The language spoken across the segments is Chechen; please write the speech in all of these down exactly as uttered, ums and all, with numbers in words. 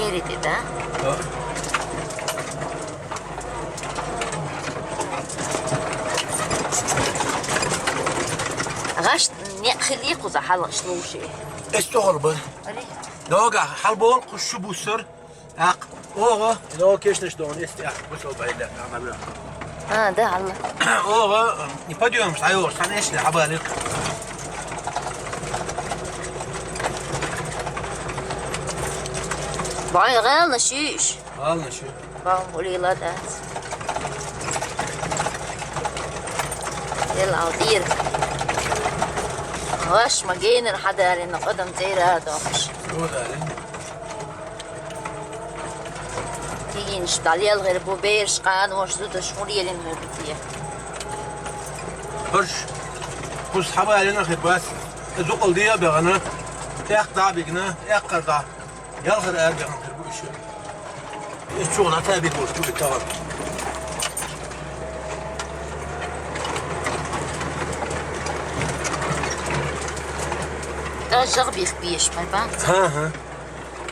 Херите, да? Да. ГӀаш некъ хилий кхуза хьалгӀаш лувши? Эс тохал бар. Ари. Дага хьалбол кхуш шу буссар. Акъ. Ого, но кешнаш дон эс акъ бусал байда. А, да, Алла. Ого, и подъём, айо, сан эшли хабарик. Бай гӀална шиш. ГӀална шиш. Баун булила да. Эл алдир. Ваш магенер хадалина къадам тера дохш. Родарин. Тигинш далел гӀербу берш къан ваш зудаш мурьелин гӀербу тие. Барш. Кус хабалина хибас. Зукъал дия бегана. Эх да бигна, эх къарда. Ялхар эр бегана хӀербу ишу. Ис чугӀна табир болуш дуги тагъар. Та жагъ бих биеш, майба? Ха, ха.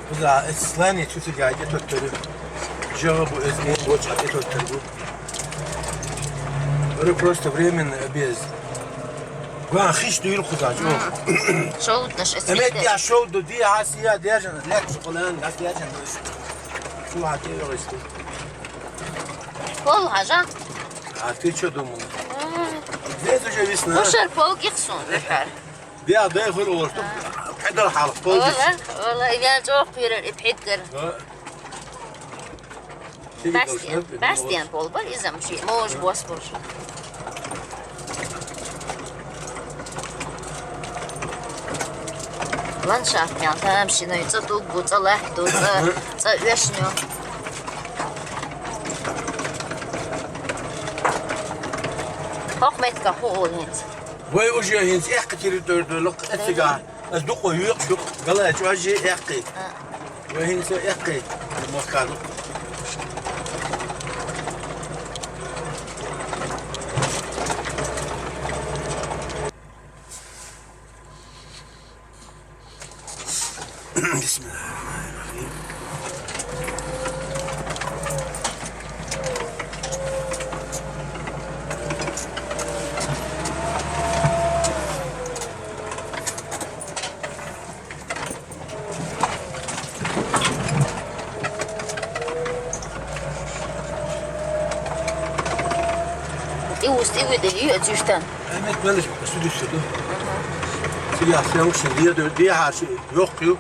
Буза, эс слани чусига гӀе тоттару. ЖагӀа бу, эс ген боча гӀе тоттару. Бары просто временно обез. Гуан хиш дуйру кхузачу. Шоуднаш эс Эмет бите. Я шоуду ди асия держан, лек шоколан, гас держан. Чу хати рогисти. Пол хажа? А ты что думал? Здесь уже весна. Мушар пол гихсун, рехар. Биа дай хур олур. Педар хал, пол гихсун. Ола, ола, ивян жок пирер, ипхидгер. Да. Бастиан, Бастиан пол бар, изам ши, мож бос бос. Ландшафт ян, там ши, ну, цӀа туг бу, цӀа лахь ду, цӀа, цӀа вешню. Хохметка ху улинц. Вай уже хӀинца эккха территори дойлу, эццига. Ас дукха юкъ, юкъ, гала чӀожи эккхи. Вай хӀинца эккхи. Москаду. بسم الله الرحمن الرحيم. И устӀи видали, и отзывтан. Эмет белиш, судуш суду. Сига сян ши, диа дер, диа хар ши, йокъ ю.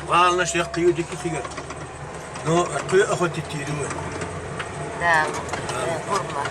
ГӀалнаш яккхи ю дики сига. Но кхы охотить тири. Да, да, гурма.